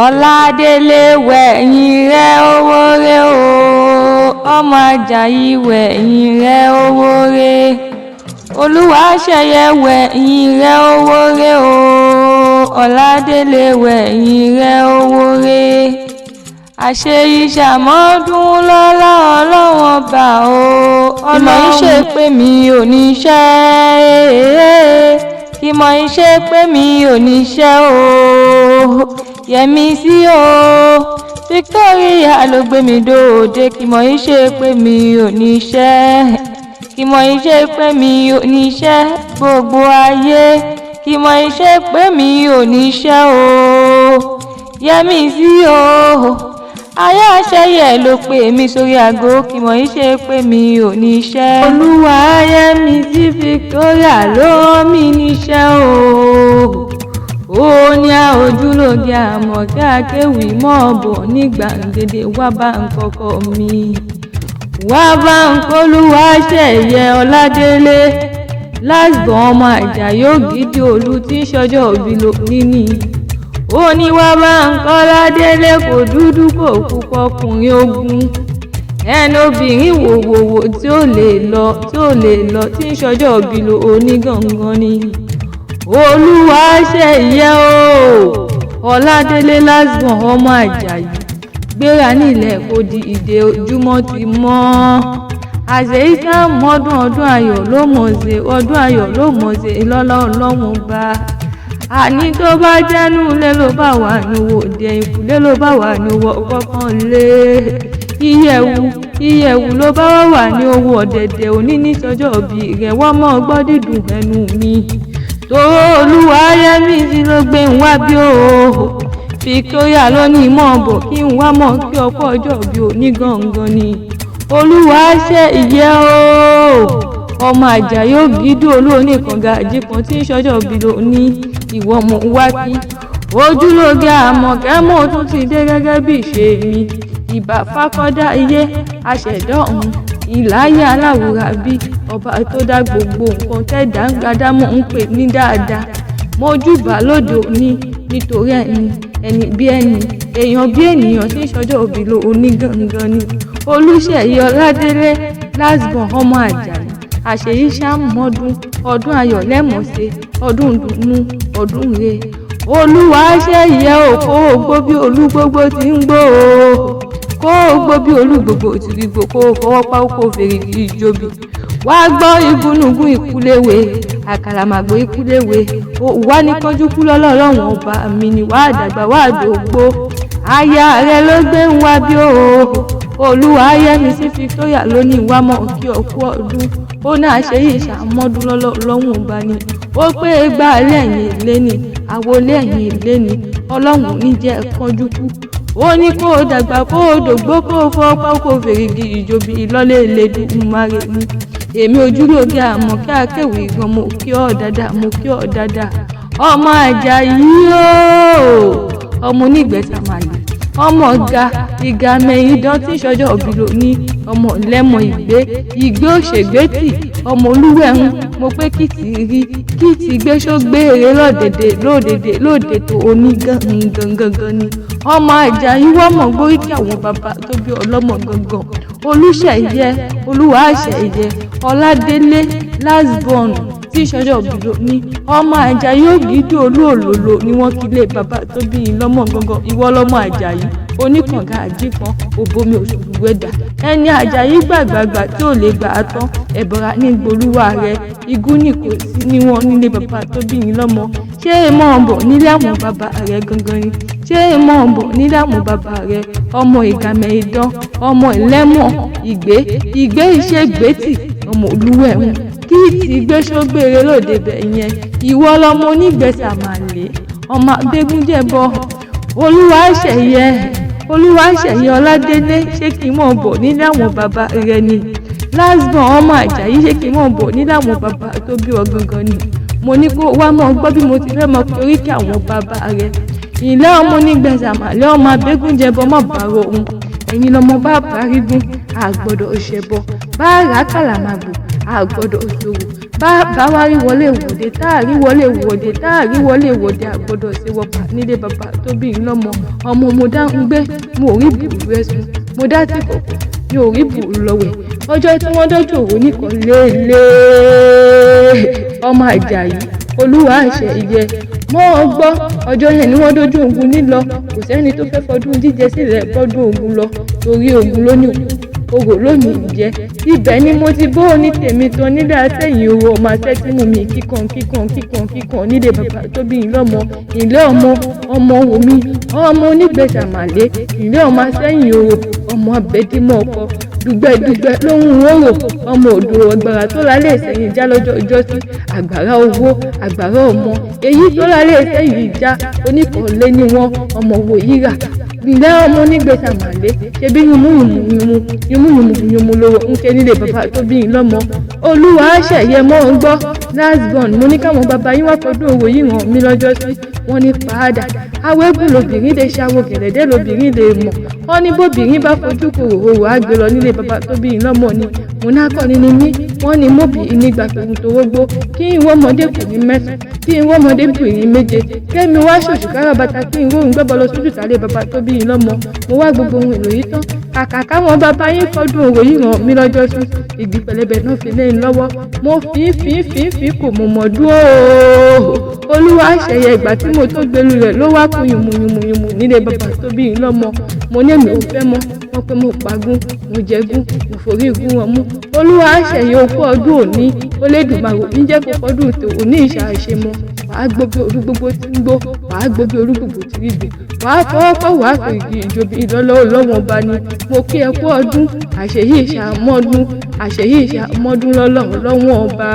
Ọládélé wẹ̀yìn rẹ̀ owó rẹ̀ o, ọmọ Àjàyí wẹ̀yìn rẹ̀ owó rẹ̀, Olúwaṣeyẹ wẹ̀yìn rẹ̀ owó rẹ̀ o, Ọládélé wẹ̀yìn rẹ̀ owó rẹ̀, àṣeyíṣàmọ́dún lọ́lá Ọlọ́run Ọba o. Ìmọ̀ yìí ṣe pé mi ò ní ṣẹ́, ìmọ̀ yìí ṣe pé mi ò ní ṣẹ́ o, Yẹmi sí o, Victoria ló gbé mi dòde. Kìmọ̀ yìí ṣe pé mi ò ní ṣẹ́, kìmọ̀ yìí ṣe pé mi ò ní ṣẹ́, gbogbo ayé, kìmọ̀ yìí ṣe pé mi ò ní ṣẹ́ o, Yẹmi sí o, ayé àṣẹyẹ ló pè mí sórí aago. Kìmọ̀ yìí ṣe pé mi ò ní ṣẹ́. Olúwa Yẹmi sí Victoria ló rán mi níṣẹ́ o, ó ní a ojúlóge Àmọ̀kẹ́ akéwì mọ́ bọ̀ ní gbàgede, wá bá ń kọ́kọ́ mi, wá bá ń kólúwàṣeyẹ Ọládélé lásìkò ọmọ Àjàyí Ògìdì Olú tí ń ṣọjọ́ òbí lónìí ni. Ó ní wá bá ń kọ́ládélé, kò dúdú kò pupa, ọkùnrin ogun ẹnu obìnrin wòwòwò tí ó lè lọ, tí ó lè lọ, tí ń ṣọjọ́ òbí lóní gangan ni. Olúwaṣeyẹ o, Ọládélé lásìkò ọmọ Àjàyí, gbéra nílẹ̀ kò di ìdè, ojúmọ́ ti mọ́. Àṣeyíṣàmọ́dún, ọdún ayọ̀ ló mọ̀ ṣe, ọdún ayọ̀ ló mọ̀ ṣe lọ́lá Ọlọ́run bá. Àní tó bá jẹ́nu ilé ló bá wà ní òde, ìkúlé ló bá wà ní owó kọ̀ọ̀kan lé, ìyẹ̀wù ìyẹ̀wù ló bá wà ní owó ọ̀dẹ̀dẹ̀ òní níṣọjọ́ òbí rẹ̀, wọ́n mọ́ gbọ́ dídùn ẹnu mi. Tòró Olúwayẹmí sí ló gbé ń wá bí o, Victoria ló ní mọ̀ bọ̀ kí n wá mọ̀ kí ọkọ̀ ọjọ́ òbí òní gangan ni. Olúwaṣeyẹ o, ọmọ Àjàyí Ògìdì Olú oníkànga àjíkan tí ń ṣọjọ́ òbí lóní, ìwọ mò ń wá kí. Ojúlóge Àmọ̀kẹ́ mò tún ti dé gẹ́gẹ́ bí ìṣe mi. Ìbà fákọ́dá iye aṣẹ̀dá ọ̀hún ìláyà aláwòrán bí ọba tó dá gbogbo nǹkan tẹ́dá ń gbádámọ̀ ń pè ní dáadáa. Mojúbà lóde òní nítorí ẹni ẹni bí ẹni, èèyàn bí ènìyàn tí ń ṣọjọ́ òbí lóní gangan ni. Olúṣèyí Ọládélé lásìkò ọmọ Àjàyí, àṣeyíṣàmọ́dún, ọdún ayọ̀ lẹ́mọ̀ọ́ṣe, ọdún dùnú, ọdún re. Olúwaṣeyẹ o, kó o gbó bí olúgbógbó ti ń gbó o, kó o gbó bí olúgbògbò ti rí gbó, kó o fọwọ́ pa kó o fèrè ìjòbí. Wá gbọ́ igúnnugún ìkúléwé, àkàlàmàgbò ìkúléwé, wà ní kánjú kú lọ́lọ́ Ọlọ́run ọba mi ni, wàá dàgbà wàá dògbó. Aya rẹ ló gbé ń wá bí o, Olúwayẹmí sí Victoria ló ní wá mọ̀ kí ọkú ọdún. Ó náà ṣe yìí ṣàmọ́dún lọ́lọ́ Ọlọ́run ọba ni. Ó pé gbà lẹ́yìn lẹ́ni, àwo lẹ́yìn lẹ́ni, Ọlọ́run ní jẹ́ kánjú kú. Ó ní kó o dàgbà kó o dògbó, kó o fọwọ́ kó o fèrègì ìjòbí ìlọ́lẹ̀ Elédùmarè ni. Èmi ojúlóge Àmọ̀kẹ́ akéwì gan, mo kí ọ dáadáa, mo kí ọ dáadáa. Ọmọ Àjàyí o, ọmọ onígbẹ̀ta màlè, ọmọ ọ̀gá ìgà mẹ́yìndán tí ń ṣọjọ́ òbí lóní, ọmọ lẹ́mọ ìgbé ìgbé òṣègbètì, ọmọ olúwẹ̀hún, mo pé kí ti rí kí ti gbé sógbére lọ́dẹ̀dẹ̀ lódẹ̀dẹ̀ lóde tó oní gangan ni. Ọmọ Àjàyí wọ́n mọ̀ gbóríkì àwọn bàbá tó bí ọlọ́mọ gangan. Olúṣèyẹ Olúwaṣeyẹ Ọládélé lásbọ̀n tí ìṣọjọ́ òbí lóní, ọmọ Àjàyí Ògìdì Olú òlòlò ni wọ́n kí lé bàbá tó bí i lọ́mọ gangan. Ìwọ lọ́mọ Àjàyí oníkànga àjíkan òbomi òṣùṣù wẹ̀dà, ẹni Àjàyí gbàgbàgbà tí ò lè gbà á tán, ẹ̀bọ̀ra ní gbolúwa rẹ̀, igún ní kò sí níwọ̀n nílé bàbá tó bí i lọ́mọ. Ṣé é mọ̀ bọ̀ nílé àwọn bàbá rẹ̀ gangan ni? Ṣé é mọ̀ bọ̀ nílé àwọn bàbá rẹ̀? Ọmọ ìgàmẹ̀ idán, ọmọ ìlẹ́mọ̀ ìgbé ìgbé ìṣègbètì, ọmọ olúwẹ̀hún kí ti gbé sógbére lóde bẹ̀ yẹn. Ìwọ lọmọ onígbẹ̀sà màlè, ọmọ abégúnjẹbọ. Olúwaṣeyẹ Olúwaṣeyẹ Ọládélé, ṣé kí n mọ̀ bọ̀ nílé àwọn bàbá rẹ ni? Lásìbọ̀n ọmọ Àjàyí, ṣé kí n mọ̀ bọ̀ nílé àwọn bàbá tó bí ọ gangan ni? Mo ní kó wá mọ̀ gbọ́ bí mo ti fẹ́ mọ oríkì àwọn bàbá rẹ. Ìlẹ́ ọmọ onígbẹ̀sà màlè, ọmọ abégúnjẹbọ, mọ̀ bàrọ̀ òun. Ẹ̀yin lọmọ bá bàrígún, àgbọ̀dọ̀ ṣẹbọ, bá rà kàlàmàgbò, àgbọ̀dọ̀ ṣòwò, Bá bá wá rí wọlé wòde, tá a rí wọlé wòde, tá a rí wọlé wòde, àgbọ́dọ̀ ṣe wọpa nílé bàbá tó bí n lọ́mọ. Ọmọ mo dá ń gbé, mo ò rí bùrù ẹ̀sùn, mo dá tí kọ̀kọ̀, mi ò rí bùrù lọ́wẹ̀. Ọjọ́ tí wọ́n dọ́jú òwò nìkan léèlé ọmọ Àjàyí olúwa àṣẹ ìyẹ mọ́ ọ gbọ́. Ọjọ́ yẹn ni wọ́n dójú ogun nílọ. Kò sẹ́ni tó fẹ́ fọdún jíjẹ sílẹ̀ bọ́dún ogun lọ, torí ogun lónìí ògò lónìí ìjẹ́. Ibẹ̀ ni mo ti bó ní tèmi tán nílé àtẹ̀yìn owó ọmọ àtẹ́tí mú mi kíkan kíkan kíkan kíkan nílé bàbá tó bí n lọ́mọ. Ilé ọmọ ọmọ wòmí ọmọ onígbèsà màlé, ilé ọmọ àtẹ̀yìn owó ọmọ abẹ́dímọ̀ ọkọ dùgbẹ̀dùgbẹ̀ lóhùn òrò ọmọ òdò ọgbàrá tó lálẹ́ ìsẹ̀yìn já lọ́jọ́ ọjọ́sí, àgbàrá owó àgbàrá ọmọ èyí tó lálẹ́ ìsẹ̀yìn já oníkọ̀ọ́lé ní wọn ọmọ wò yíra. Ǹlẹ́ ọmọ onígbèsà màlé, ṣebí yunmú yunmú yunmú yunmú yunmú yunmú lówó ń ké nílé bàbá tó bí n lọ́mọ. Olúwa ṣẹ̀yẹ mọ́ ń gbọ́. Last born, mo ní káwọn bàbá yín wá fọdún òwò yìí hàn mí lọ́jọ́ sí. Wọ́n ní padà awẹ́gùn lobìnrin lè ṣàwọ̀, gẹ̀lẹ́dẹ́ lobìnrin lè mọ̀. Wọ́n ní bóbìnrin bá fojú kòrò òwò àgbè lọ nílé bàbá tó bí n lọ́mọ ni. Mo náà kọ́ ni mí. Wọ́n ní mọ́bì nígbà tòun tòwó gbó, kí n wọ́n ọmọdékùnrin 9, kí n wọ́n ọmọdébìnrin 7, kémi wá ṣòṣù kára bàtà, kí n róhùn gbẹ́bọ lọ sójú tàlé bàbá tó bí n lọ́mọ. Mo wá gbogbo ohun èlò yìí tán, kàkà káwọn bàbá yín fọdún òwò yìí ràn mí lọ́jọ́ sí, igi pẹlẹbẹ náà fi lé ń lọ́wọ́. Mo fi fi fi fi kò mọ̀ mọ̀ dúró. Olúwa ṣẹ̀yẹ, ìgbà tí mo tó gbẹlú rẹ̀ ló wá kún yùmù yùmù yùmù nílé bàbá tó bí n lọ́mọ. Mo ní èmi ò fẹ́ mọ́. Wọ́n pé mo pagún, mo jẹgún, mo forí gún wọn mú. Olúwa ṣẹ̀yẹ, òkú ọdún òní Olódùmarè ní jẹ́ kó fọdún tó òní ìṣàṣe mọ́. Wàá gbó bí orú gbogbo tí ń gbó, wàá gbó bí orú gbogbo tí rí gbé, wàá fọwọ́ pọ̀, wàá fi igi ìjòbi ìlọ́lọ́ ọlọ́wọ́n bá ní. Mo kí ẹ kú ọdún, àṣeyí ìṣàmọ́dún, àṣeyí ìṣàmọ́dún lọ́lọ́ ọlọ́wọ́n ọba.